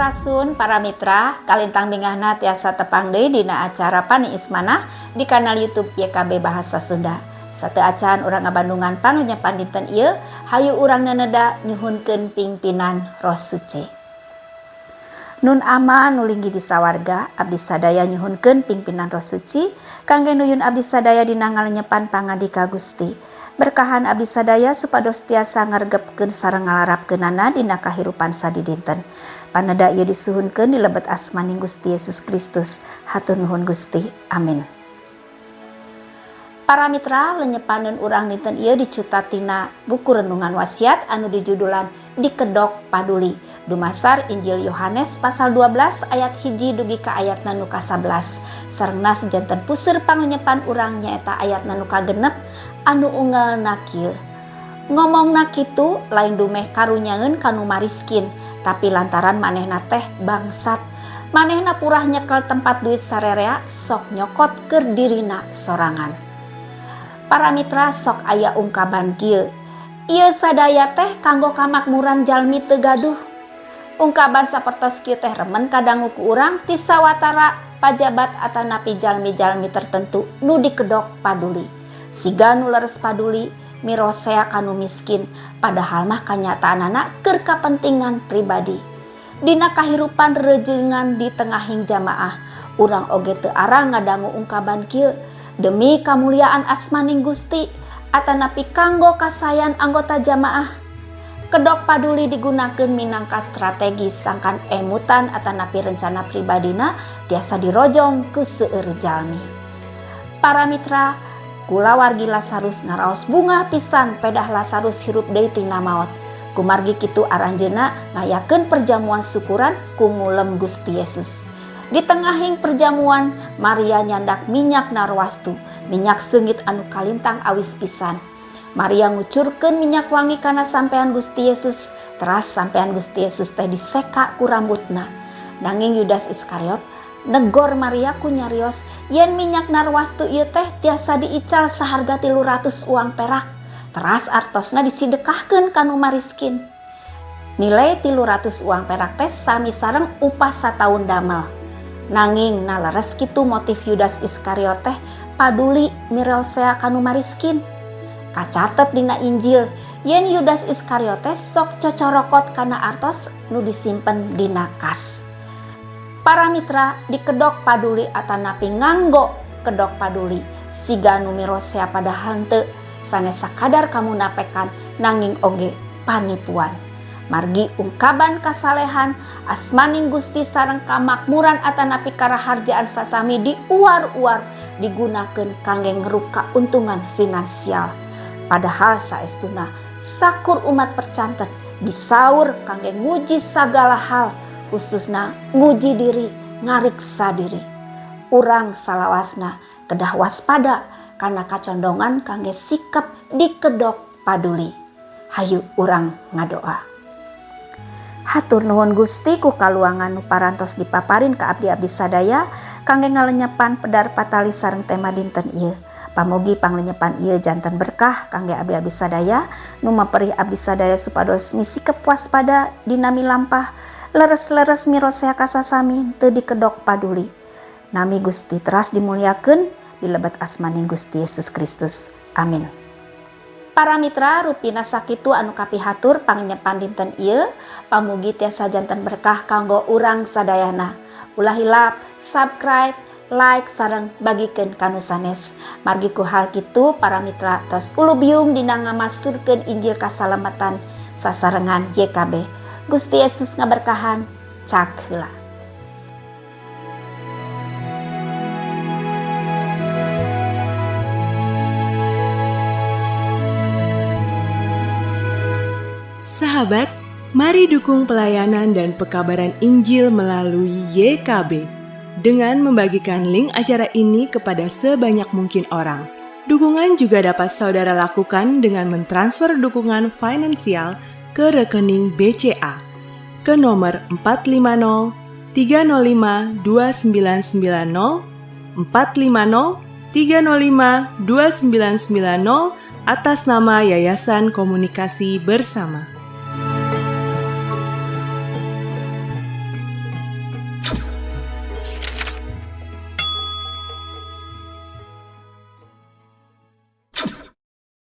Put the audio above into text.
Sampurasun para mitra, kalintang bingahna tiasa tepang deui dina acara Paniis Manah di kanal YouTube YKB Bahasa Sunda. Sateuacan urang ngabandungan panglenyepan dinten ieu, hayu urang neneda nyuhunkeun pingpinan Roh Suci. Nun Ama nu linggih di sawarga, abdi sadaya nyuhunkeun pingpinan Roh Suci kangge nuyun abdi sadaya dina ngalenyepan pangandika Gusti. Berkahan abdi sadaya supados tiasa ngaregepkeun sareng ngalarapkeunana dina kahirupan sadidinten. Paneda ieu disuhunkeun di lebet asmaning Gusti Yesus Kristus. Hatur nuhun Gusti. Amin. Para mitra, lenyepaneun urang dinten ieu dicutat tina buku renungan wasiat anu dijudulan Dikedok Paduli. Dumasar Injil Yohanes pasal 12 ayat 1 dugi ka ayat nu ka-11. Sarengna janten puseur panglenyepan urang nyaeta ayat nu ka-6 anu unggalna kieu. Ngomongna kitu lain dumeh karunyaeun ka nu mariskin, tapi lantaran manehna teh bangsat. Manehna purah nyekel tempat duit sarerea, sok nyokot keur dirina sorangan. Para mitra, sok aya ungkaban kieu. Ieu sadaya teh kanggo kamakmuran jalmi teu gaduh. Ungkaban sapertos kieu teh remen kadangu ku urang ti sawatara pajabat atanapi jalmi-jalmi tertentu nu dikedok paduli. Siga nu leres paduli mirosea kanu miskin, padahal mah kanyataanana keur kapentingan pribadi. Dina kahirupan rejengan di tengahing jamaah, urang oge teu arang ngadangu ungkaban kieu, demi kamuliaan asmaning Gusti atanapi kanggo kasayan anggota jamaah. Kedok paduli digunakeun minangka strategi sangkan emutan atanapi rencana pribadina tiasa dirojong ku seueur jalmi. Para mitra, kulawargi Lazarus ngaraos bungah pisan pedah Lazarus hirup deui tina maot. Kumargi kitu aranjeunna ngayakeun perjamuan syukuran ku ngulem Gusti Yesus. Di tengahing perjamuan, Maria nyandak minyak narwastu, minyak seungit anu kalintang awis pisan. Maria ngucurkeun minyak wangi kana sampean Gusti Yesus, teras sampean Gusti Yesus teh diseka ku rambutna. Nanging Yudas Iskariot negor Maria ku nyarios yen minyak narwastu ieu teh tiasa diical saharga 300 uang perak. Teras artosna disidekahkeun ka nu mariskin. Nilai 300 uang perak teh sami sareng upah sataun damel. Nanging naleres kitu motif Yudas Iskariot teh paduli mirosea ka nu mariskin. Kacatet dina Injil yen Yudas Iskariot teh sok cocorokot kana artos nu disimpen dina kas. Para mitra, dikedok paduli atanapi nganggo kedok paduli siga nu mirosea padahal henteu, sanes sakadar kamunapekan nanging oge panipuan. Margi ungkaban kasalehan asmaning Gusti sareng kamakmuran atanapi karaharjaan sasami diuar-uar digunakeun kangge ngeruk kauntungan finansial. Padahal saestuna sakur umat percanten disaur kangge nguji sagala hal, khususna nguji diri, ngariksa diri. Urang salawasna kedah waspada kana kacondongan kangge sikap dikedok paduli. Hayu urang ngadoa. Hatur nuhun Gusti ku kaluangan nu parantos dipaparin ka abdi-abdi sadaya kangge ngalenyepan pedar patali sareng tema dinten ieu. Pamugi panglenyepan ieu janten berkah kangge abdi-abdi sadaya nu maperih abdi sadaya supados misikep waspada dina milampah leres-leres mirosea kasasami teu dikedok paduli. Nami Gusti teras dimuliakeun di lebet asmaning Gusti Yesus Kristus. Amin. Para mitra, rupina sakitu anu kapihatur pangnyepan dinten ieu, pamugi tiasa janten berkah kanggo urang sadayana. Ulah hilap subscribe, like sareng bagikeun ka nu sanes. Margi ku hal kitu para mitra tos ulubiung dina ngamasurkeun Injil kasalamatan sasarengan YKB. Gusti Yesus ngaberkahan. Cak heula. Sahabat, mari dukung pelayanan dan pekabaran Injil melalui YKB dengan membagikan link acara ini kepada sebanyak mungkin orang. Dukungan juga dapat saudara lakukan dengan mentransfer dukungan finansial ke rekening BCA ke nomor 450 305 2990, 450 305 2990 atas nama Yayasan Komunikasi Bersama.